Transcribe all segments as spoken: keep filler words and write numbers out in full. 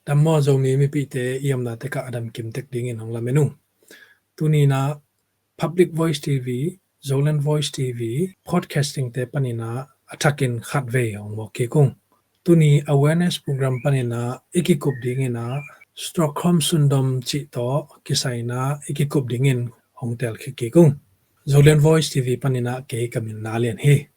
Dam maw Zomi mipihte, i omna tekah a dam kim tek dingin hong lamen ung. Tuni in ah Public Voice T V, Zoland Voice T V, podcasting te panin ah a thakin khatvei hong mawk kik ung. Tuni awareness program panin ah i kikup dingin ah Stockholm Syndrome cih tawh kisai in ah i kikup dingin hong tel kik kik ung. Zoland Voice T V panin ah kei ka min Na Lian hi.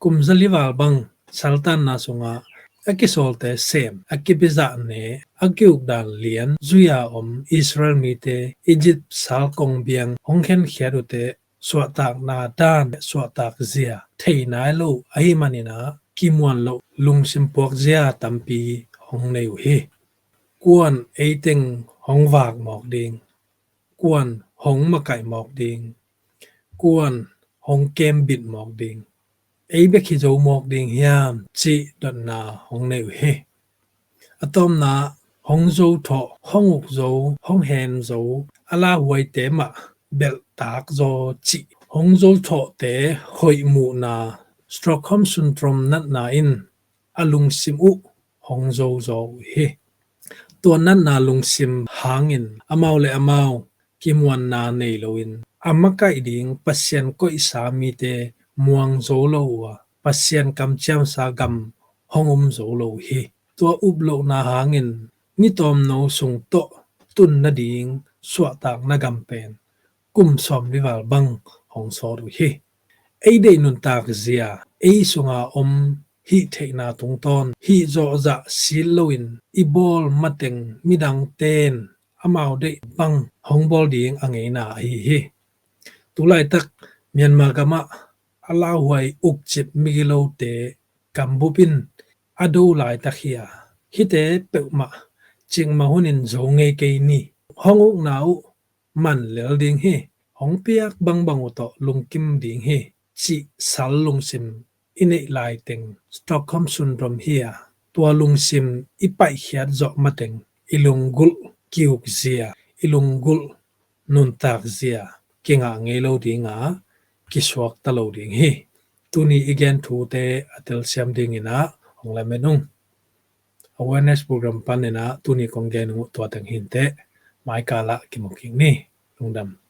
Kum zali val bang saltanna sungah a kisawlte sem, a kibizah ne, a kiukdan lian zui-a om Israel mite Egypt sal kong biang hong khenkhiat uh teh suahtakna dan, suahtak zia thei nai lo ahih manin ah kimuan loh lungsim puakzia tampi hong nei uh hi. Kuan ei teng hong vak mawk ding, kuan hong makaih mawk ding, kuan hong kembit mawk ding, ei bek hi zo mawk ding hiam cih dotna hong nei uh hi. A tawpna, hong zo thawh, hong uk zo, hong hen zo, a lauhuaite mah belhtak zaw cih hong zo thawhte hoih muhna, Stockholm Syndrome natna in a lungsim uh hong zo zaw uh hi. Tua natna lungsim hangin amau le amau kimuanna nei loin a makaih ding Pasian koihsa mite muang zo lo uh a, Pasian kamciamsa gam hong um zo lo uh hi. Tua uplohna hangin ni tawmno sung tawh tun nading suahtakna gam pen kum sawmli val bang hong sawt uh hi. Ei deih nuntak zia, ei sunga om hih theihna tungtawn hih zawhzah sit loin i bawl mateng midangten amau deih bang hong bawl ding a ngeina ahi hi. Tulaitak Myanmar gamah a lauhuai ukcip migilote gambup in a do laitak hi a, hihte peuhmah cikmah hunin zo ngei kei ni. Hong ukna uh man lel ding hi, hong piak bangbang uh tawh lungkim ding hi, cih sal lungsim i neih laiteng Stockholm Syndrome hi a, tua lungsim i paihkhiat zawh mateng i lunggulh kiukzia, i lunggulh nuntakzia kingah ngei lo dinga kisuakta lo ding hi. Tuni i gen thute a telsiam dingin ah hong lamen ung. Awareness program panin ah tuni kong gen uh tua teng hi inteh. Maikalah kimu kik ni. Lungdam.